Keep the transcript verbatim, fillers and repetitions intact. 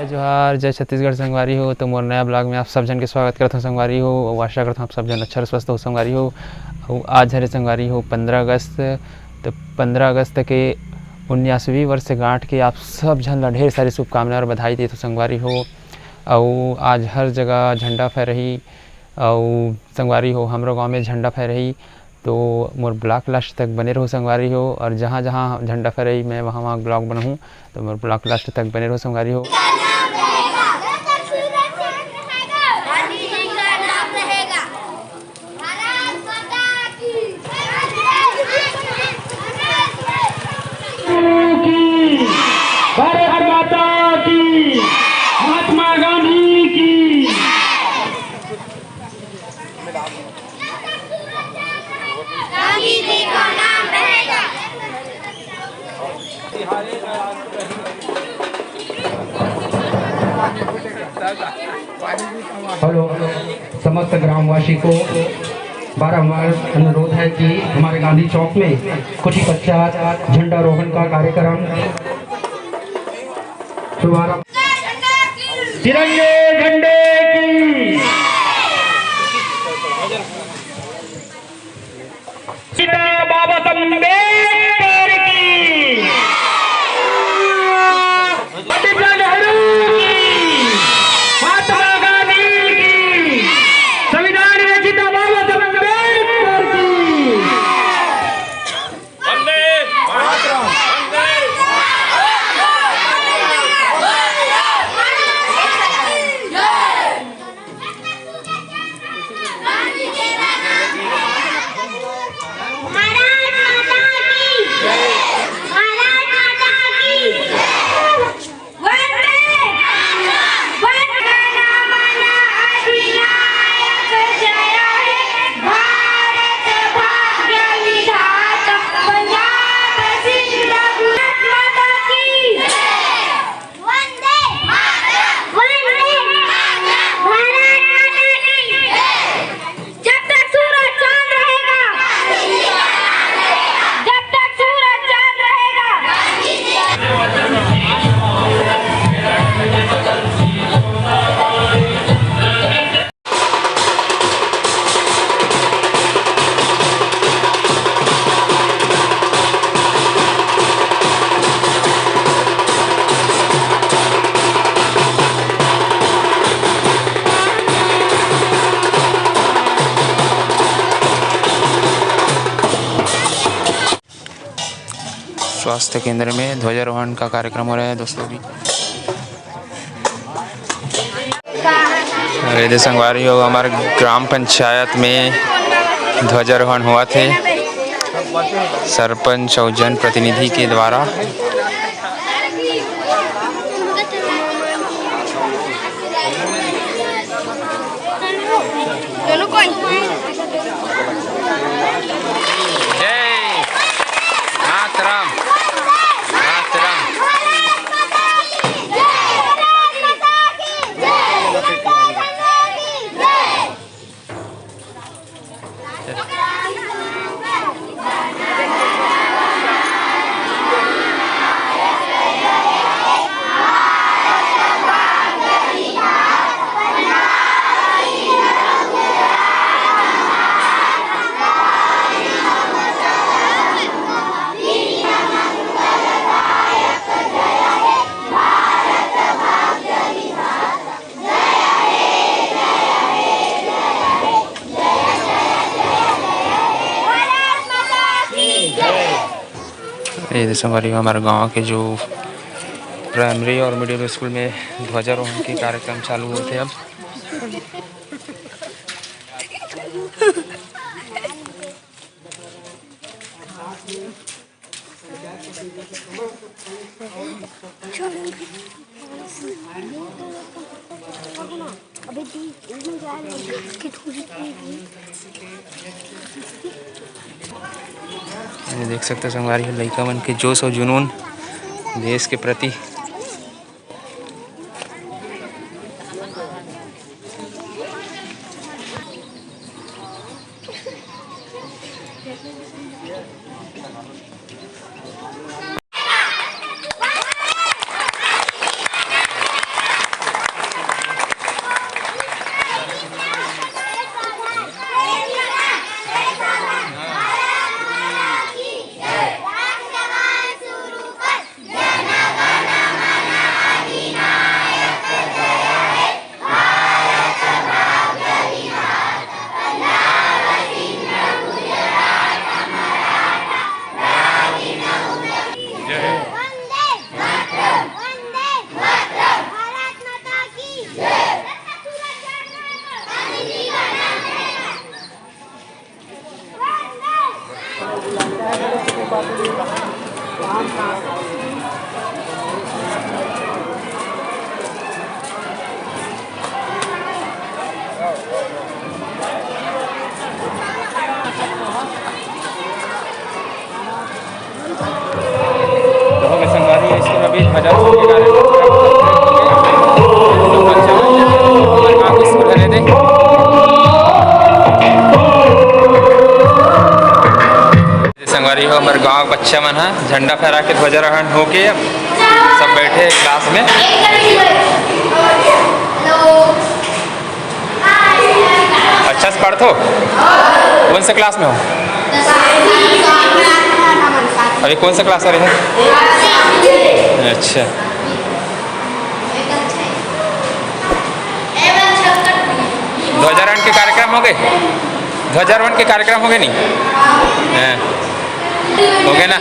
जोहार, जय छत्तीसगढ़ संगवारी हो। तो मोर नया vlog में आप सब झन के स्वागत करत हूँ संगवारी हो। अउ आशा करत हूँ आप सब झन अच्छा स्वस्थ हो संगवारी हो। अउ आज हरे संगवारी हो पंद्रह अगस्त। तो पंद्रह अगस्त के उन्यासवीं वर्षगांठ के आप सब झन ला ढेर सारी शुभकामना और बधाई देत हूँ संगवारी हो। अउ आज हर जगह झंडा फहरही, अउ संगवारी हो हमरो गांव में झंडा फहरही। तो मोर vlog last तक बने रहो संगवारी हो, और जहाँ जहाँ झंडा फहरही मैं वहाँ वहाँ vlog बनाहूँ। तो मोर vlog last तक बने रहो संगवारी हो। की, भारत माता की, महात्मा गांधी की। हेलो, समस्त ग्रामवासी को बारंबार अनुरोध है कि हमारे गांधी चौक में कुछ ही पश्चात झंडारोहण का कार्यक्रम शुभारंभ। तिरंगे झंडे की। पिता बाबा साहब अम्बेडकर की। पंडित नेहरू की। महात्मा गांधी की। संविधान रचयिता बाबा साहब अम्बेडकर की। वंदे मातरम। वंदे भारत माता की। भारत माता की। वंदे मातरम। वंदे मातरम। अधिनायक जय हे, भारत भाग्य विधाता, पंजाब सिंध भारत माता की। वंदे मातरम। वंदे मातरम। भारत माता की। जब तक सूरज चांद रहेगा, जब तक सूरज चांद रहेगा। स्वास्थ्य केंद्र में ध्वजारोहण का कार्यक्रम हो रहा है दोस्तों। अभी अरे दे संगवारी हो, हमारे ग्राम पंचायत में ध्वजारोहण हुआ थे सरपंच और जनप्रतिनिधि के द्वारा। दोनों कोई। जय मातरम। मातरम। ये दे संगवारी हो, हमारे गांव के जो प्राइमरी और मिडिल स्कूल में ध्वजारोहण के कार्यक्रम चालू होते अब। ये देख सकते हो संगवारी हो, लइका मन के जोश और जुनून देश के प्रति। स्कूल हरे दे। संगवारी हो, हमर गांव बच्चा मन ह झंडा फहरा के ध्वजारोहण होके अब सब बैठे हे क्लास में। अच्छा से पढ़थो? कौन से क्लास में हो? अभी कौन सा क्लास आ रहे हैं? अच्छा, ध्वजारोहण के कार्यक्रम हो गए? ध्वजारोहण के कार्यक्रम हो गए नहीं? हैं। हो गए ना?